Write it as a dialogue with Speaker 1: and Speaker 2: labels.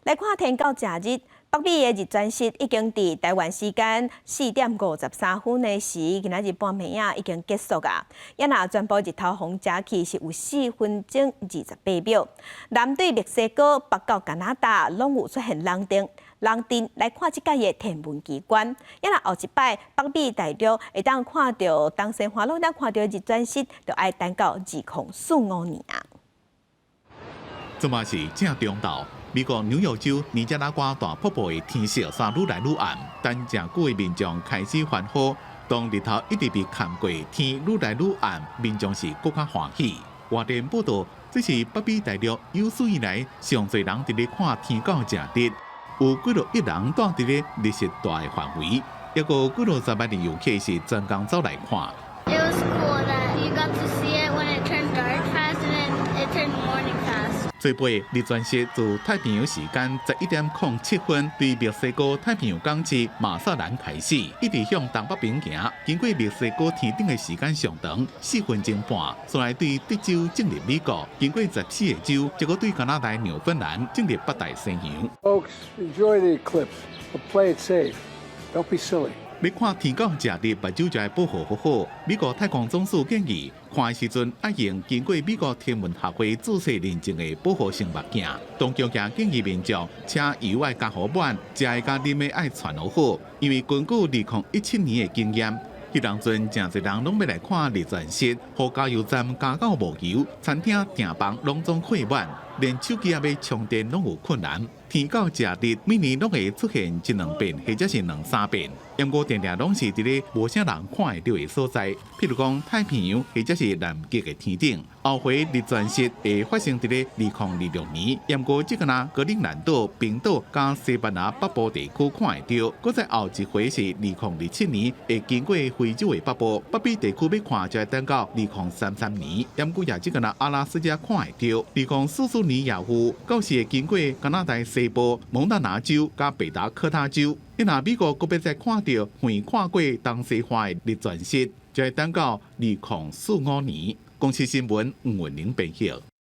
Speaker 1: 來看天狗食日，北美的日全食已經佇台灣時間4點53分的時，今仔日半暝仔已經結束啊。啊若全部日頭予食去是有4分鐘28秒。南對墨西哥，北到加拿大，攏有出現紅燈。紅燈來看這屆的天文奇觀。啊若後一擺北美大陸會當看著東西方攏當看著日全食，就愛等到2045年啊。
Speaker 2: 這嘛是正中晝。美國紐約州尼加拉瓜大瀑布的天色煞愈來愈暗，等誠久的民眾開始歡呼。當日頭一直被冚過，天愈來愈暗，民眾是閣較歡喜。外電報道，這是北美大陸有史以來上濟人佇咧看天狗食日，有幾若億人蹛佇咧日食大的範圍，抑閣有幾若十萬的遊客是專工走來看。
Speaker 3: It was cool that you got to see it when it turned dark fast and then it turned morning fast.
Speaker 2: 這擺日全食自太平洋時間11點07分，對墨西哥太平洋港市馬薩蘭開始，一直向東北邊行，經過墨西哥天頂的時間上長4分鐘半，煞來對德州進入美國，經過14個州，結果對加拿大紐芬蘭進入北大西洋。
Speaker 4: Folks, enjoy the eclipse, but play it safe. Don't be silly.
Speaker 2: 欲看天狗食日，目睭就愛保護好好。美國太空總署建議，看的時陣愛用經過美國天文學會註冊認證的保護性目鏡。當局也建議民眾車油愛加好滿，食的佮啉的愛存好好，因為根據2017年的經驗，彼當陣誠濟人攏欲來看日全食，予加油站加到無油，餐廳訂房攏總客滿，連手機仔欲充電攏有困難。天狗食日每年攏會出現一兩遍，或者是兩三遍，毋過定定攏是佇咧無啥人看會著的所在，譬如講太平洋或者是南極的天頂。後回日全食會發生佇咧2026年，毋過這個若格陵蘭島、冰島佮西班牙北部地區看會著。閣再後一回是2027年，會經過非洲的北部、北美地區欲看就愛等到2033年，毋過也這個若阿拉斯加看會著。2044年也有，到時會經過加拿大西部蒙大拿州佮北達科他州。你若美國閣欲再看著遠看過東西方的日全食，就愛等到2045年。公視新聞吳文玲編譯。